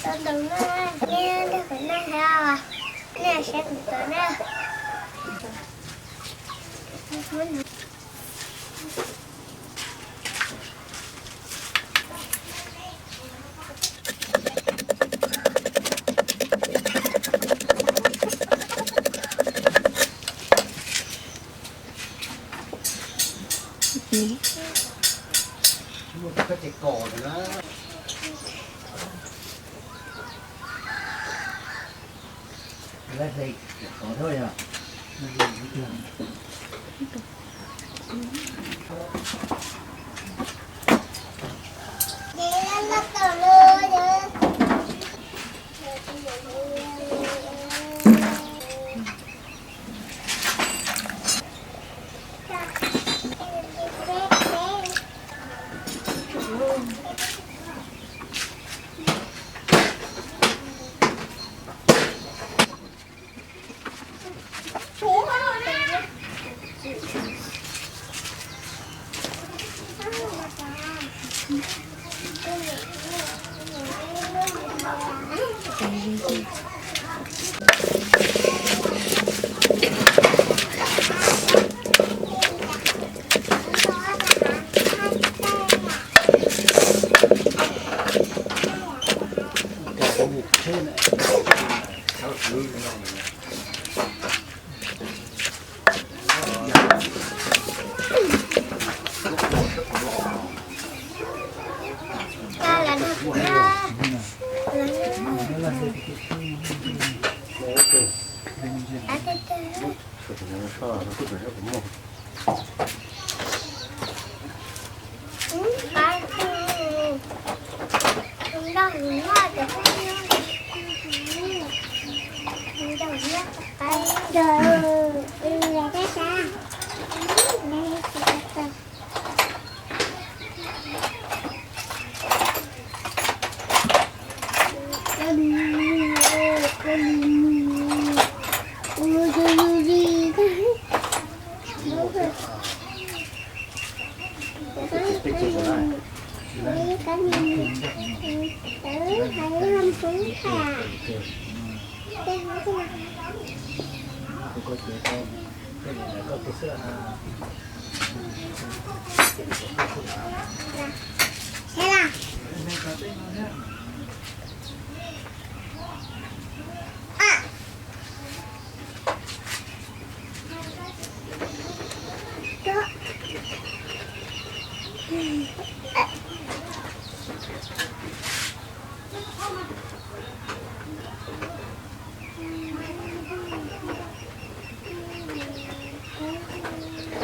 Tau tus no, nej nrog kuv noj thiab, nej saib kuv tus na.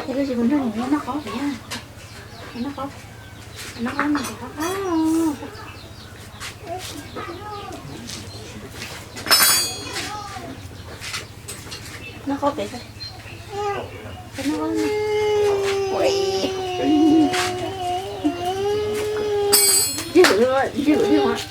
Ces koj tsis mus nrog niam noj qaub tiag, noj qaub, noj qaub no ces qab qab. Noj qaub pem, noj qaub no. Ntsia lwm, ntsia lwm li mas.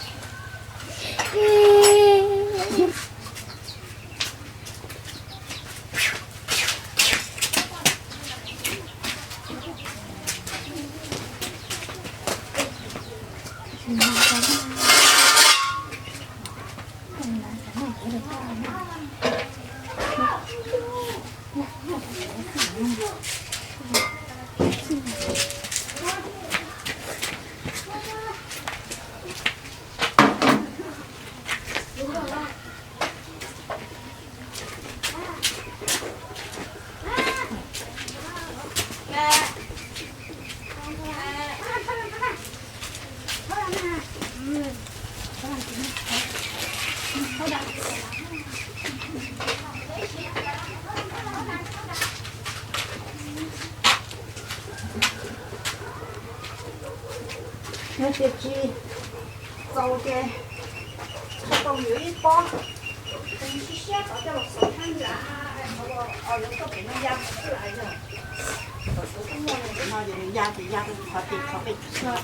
Yog tias tsis txaus ces tau yuav ib pob, siab siab tod coj los xov thab ntag. Yuav koj pem no ya xwb las yog, kuv kuj muaj no ces ya ces ya qhov ces qhov pem xwb.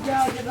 Ya ces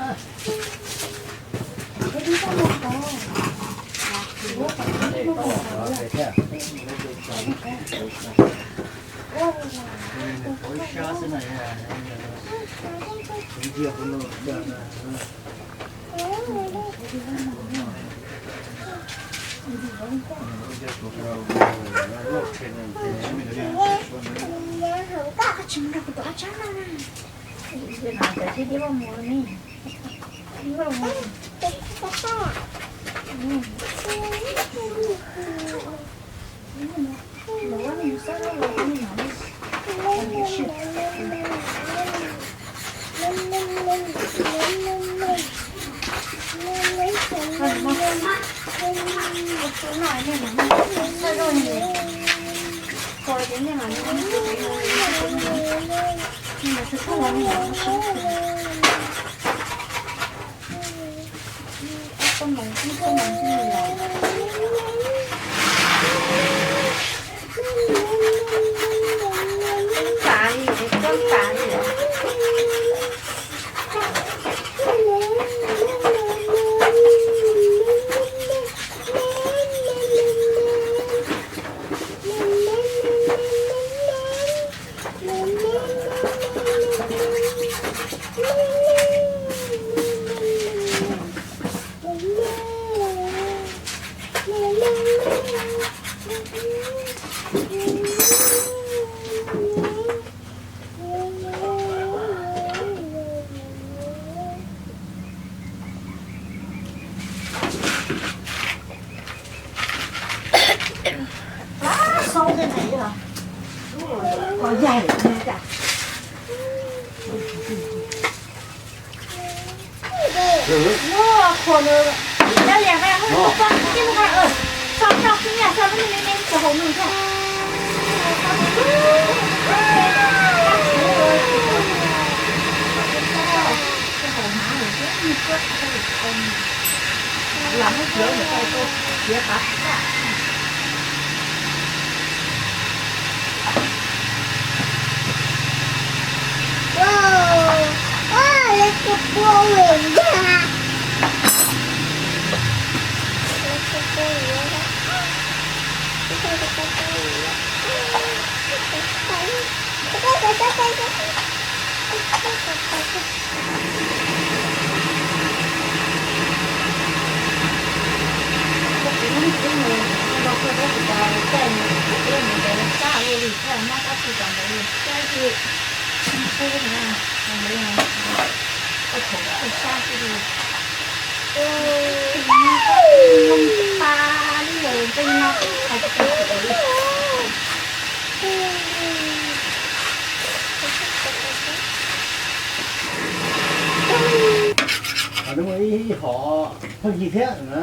Ib hom pheej yig thiab na.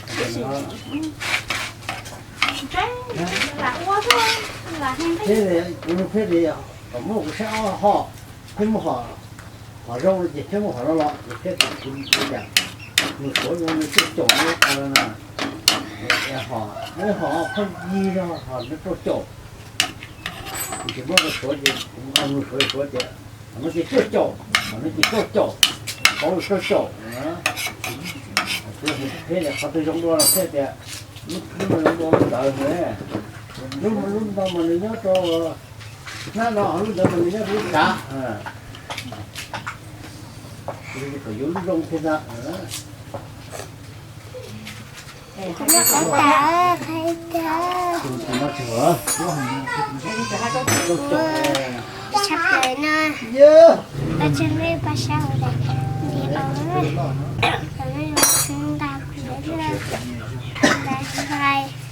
Thiab kuv thiab li, kom muab kuv saib ob hom, thiab muab hom zoo no ces thiab muab hom no los ces thiab kuv tias nws suav zoo nws tuaj caum no tas na. Hom, hom pheej yig, hom nws tuaj caum. Kuv tsis muab rau suav ces kuv nug suav, suav tias, hom no ces tuaj caum, hom no ces tuaj caum, paub tuaj caum. Thiab qhov twg zoo dua los thiaj tias lub no zoo dua lub ntawd ne. Lub, lub no mas nws nyob rau hnab no, lub ntawd mas nws nyob rau lub tsav. Kom yuav lub zoo thiab ntag. Tshaj plaws no, tau tseeg nej pab saib ua nti os, kom nej zoo siab ntau, bye bye.